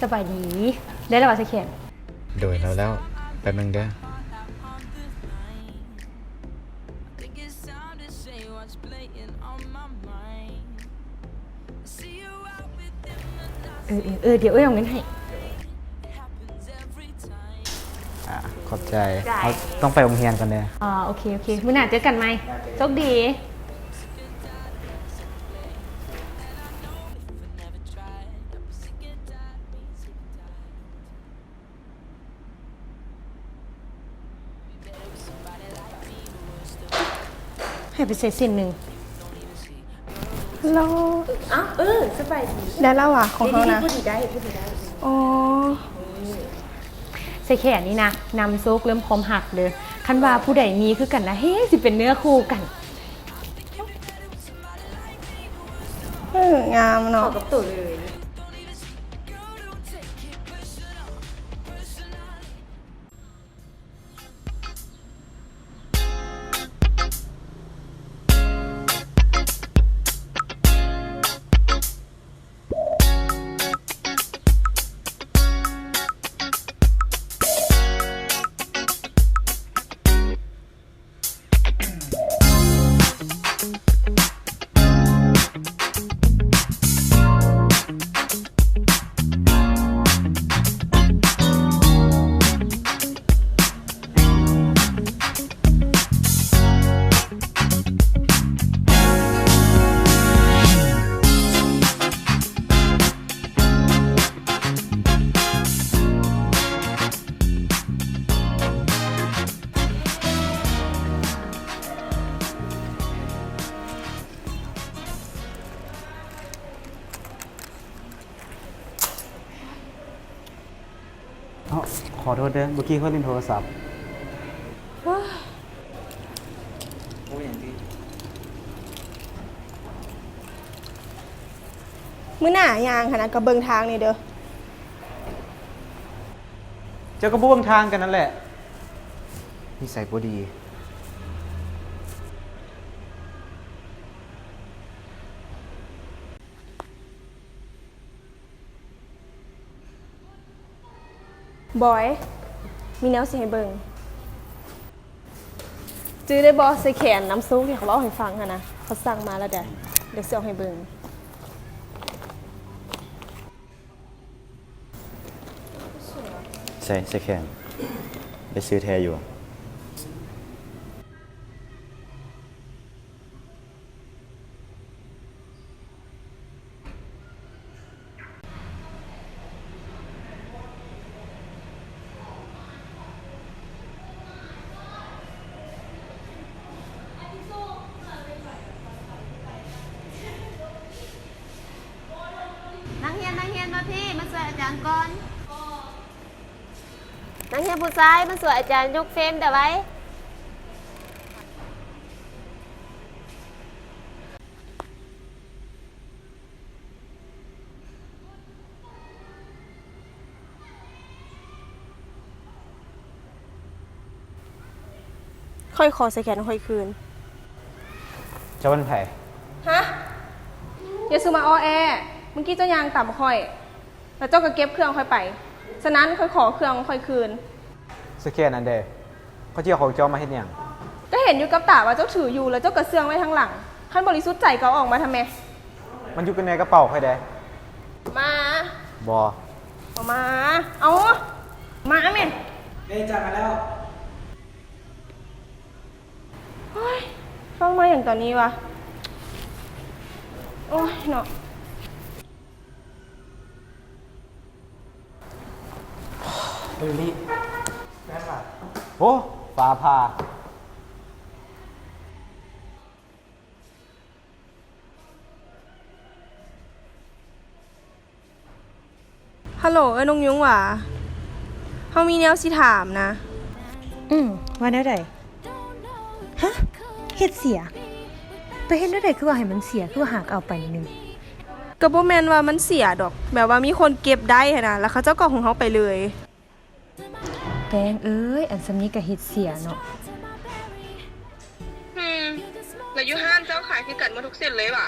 ສະບາຍດີ. ໄດ້ແລ້ວວ່າສະແຂນ? ໂດຍ ແລ້ວ ແລ້ວ. ແປັບໜຶ່ງເດີ. ເອີ ເອີ ເອີ ດຽວເອື້ອຍເອົາເງິນໃຫ້. ອາ ຂອບໃຈ. ເຮົາຕ້ອງໄປໂຮງຮຽນກ່ອນເດີ. ອໍ ໂອເຄ ໂອເຄ ມື້ໜ້າເຈີກັນໃໝ່. ໂຊກດີ. ໃຫ້ໄປໃສ່ເສັ້ນໜຶ່ງ. ຮັລໂຫຼ. ອ້າວ ເອີ ສະບາຍດີ. ໄດ້ແລ້ວຫວາ ຂອງເຮົານະ? ນີ້ ນີ້ ພໍດີໄດ້ ພໍດີໄດ້. ອໍ ໃສ່ແຂນນີ້ນະ ນຳໂຊກເລີ່ມຄວາມຮັກເດີ. ຄັນວ່າຜູ້ໃດມີຄືກັນນະ ເຮ ຊິເປັນເນື້ອຄູ່ກັນ. ເອີ ງາມເນາະ. ເຂົ້າກັບໂຕເລີຍ. ເອົ້າ ຂໍໂທດເດີ ເມື່ອກີ້ຂ້ອຍຫຼິ້ນໂທລະສັບ. ໂອ້ຍ ບໍ່ເປັນຫຍັງຕິ. ມື້ໜ້າຍ່າງຫັ້ນນະ ກໍເບິ່ງທາງແດ່ເດີ. ເຈົ້າກໍບໍ່ເບິ່ງທາງກັນນັ້ນແຫຼະ ນິໄສບໍ່ດີ. ບອຍ ມີແນວຊິໃຫ້ເບິ່ງ. ຈື່ໄດ້ບໍ່ ສະແຂນນຳໂຊກທີ່ເຂົາເວົ້າໃຫ້ຟັງຫັ້ນນະ ເຂົາສັ່ງມາແລ້ວໃດ໋. ດຽວຊິເອົາໃຫ້ເບິ່ງ. ໃສ ສະແຂນ ໄດ້ຊື່ແທ້ຢູ່. ນັກຮຽນ ນັກຮຽນມາພີ້ ມາຊ່ວຍອາຈານກ່ອນ. ນັກຮຽນຜູ້ຊາຍ ມາຊ່ວຍອາຈານຍົກເຟຣມແດ່ໄວ. ຂ້ອຍຂໍສະແຂນຂອງຂ້ອຍຄືນ. ເຈົ້າແມ່ນໃຜ? ຮະ? ຢ່າສູ່ມາອໍແອ. ມື້ກີ້ເຈົ້າຍ່າງຕຳຂ້ອຍ ແລ້ວເຈົ້າກໍເກັບເຄື່ອງຂ້ອຍໄປ. ສະນັ້ນ ຂ້ອຍຂໍເຄື່ອງຂອງຂ້ອຍຄືນ. ສະແຂນນັ້ນເດ? ເຂົາຊິເອົາຂອງເຈົ້າມາເຮັດຫຍັງ? ກໍເຫັນຢູ່ກັບຕາວ່າເຈົ້າຖືຢູ່ ແລ້ວເຈົ້າກໍເຊື່ອງໄວ້ທາງຫຼັງ. ຄັນບໍລິສຸດໃຈກໍເອົາອອກມາທຳແມ. ມັນຢູ່ກັບໃນກະເປົາຂ້ອຍເດ. ມາ. ບໍ່. ບໍ່ມາ. ເອົາ. ມາແມ. ເອີ ຈັບມາແລ້ວ. ໂອ້ຍ ຟັງມາຫຍັງຕອນນີ້ວະ? ໂອ້ຍເນາະ. ເອີ ນີ້ ແມ່ນຫວາ? ໂອ້ ຟ້າຜ່າ. ຮັລໂຫຼ ເອື້ອຍນົກຍຸງຫວາ? ເຮົາມີແນວຊິຖາມນະ. ອືມ ວ່າແນວໃດ? ຮະ? ເຮັດເສຍ? ໄປເຮັດແນວໃດຄືວ່າໃຫ້ມັນເສຍ? ຄືວ່າຫາກເອົາໄປໜຶ່ງ. ກໍບໍ່ແມ່ນວ່າມັນເສຍດອກ, ແບບວ່າມີຄົນເກັບໄດ້ຫັ້ນນະ, ແລ້ວເຂົາເຈົ້າກໍເອົາຂອງເຮົາໄປເລີຍ. ແປ້ງເອີຍ ອັນຊ່ຳນີ້ກໍເຮັດເສຍເນາະ. ອືມ ແລ້ວຢູ່ຮ້ານເຈົ້າຂາຍຄືກັນໝົດທຸກເສັ້ນເລີຍຫວາ?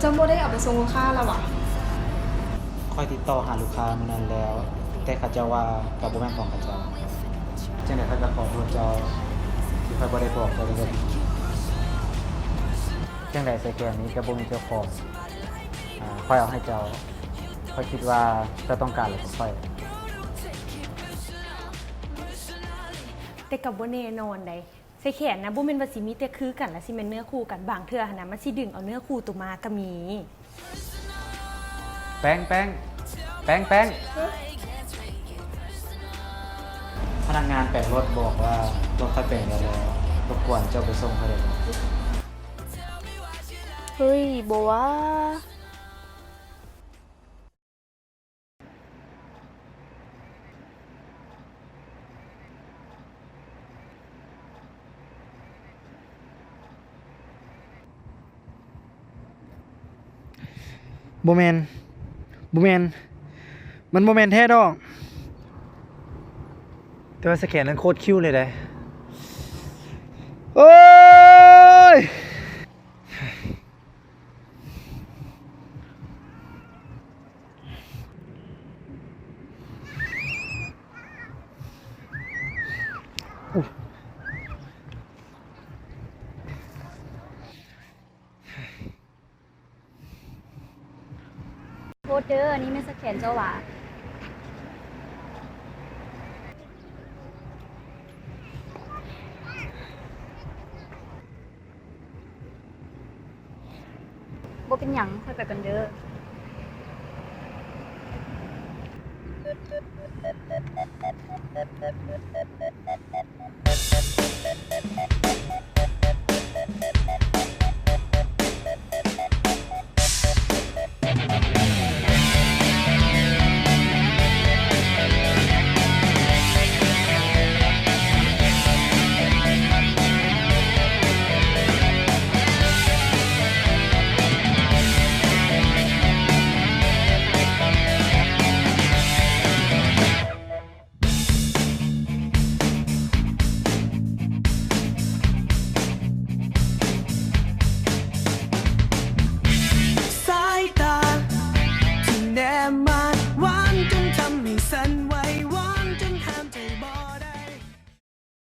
ເຈົ້າບໍ່ໄດ້ເອົາໄປສົ່ງລູກຄ້າລະຫວາ? ຂ້ອຍຕິດຕໍ່ຫາລູກຄ້າມື້ນັ້ນແລ້ວ, ແຕ່ເຂົາເຈົ້າວ່າກໍບໍ່ແມ່ນຂອງເຂົາເຈົ້າ. ຈັ່ງໃດຂ້ອຍກໍຂໍໂທດເຈົ້າ ທີ່ຂ້ອຍບໍ່ໄດ້ບອກເຈົ້າເລື່ອງນີ້. ຈັ່ງໃດສາຍແຂນນີ້ກໍບໍ່ມີເຈົ້າຂອງ. ອາ, ຂ້ອຍເອົາໃຫ້ເຈົ້າ. ຂ້ອຍຄິດວ່າເຈົ້າຕ້ອງການຫຼາຍກວ່າຂ້ອຍ. ແຕ່ກໍບໍ່ແນ່ນອນໃດ. ສາຍແຂນນະ ບໍ່ແມ່ນວ່າຊິມີແຕ່ຄືກັນ ແລະ ຊິແມ່ນເນື້ອຄູ່ກັນ, ບາງເທື່ອຫັ້ນນະ ມັນຊິດຶງເອົາເນື້ອຄູ່ໂຕມາກໍມີ. ແປ້ງ ແປ້ງ ແປ້ງ ແປ້ງ. ພະນັກງານແປງລົດບອກວ່າລົດຂ້ອຍແປງແລ້ວ, ລົບກວນເຈົ້າໄປສົ່ງໃຫ້ໄດ້ບໍ່? ເຮີ້ຍ ບໍ່ວ່າ. ບໍ່ແມ່ນ ບໍ່ແມ່ນ ມັນບໍ່ແມ່ນແທ້ດອກ. ແຕ່ວ່າສາຍແຂນນັ້ນໂຄດຄິວເລີຍເດ້. ໂອ້ຍ! ໂທດເດີ, ອັນນີ້ແມ່ນສະແກນເຈົ້າຫວາ? ບໍ່ເປັນຫຍັງ, ຂ້ອຍໄປກ່ອນເດີ.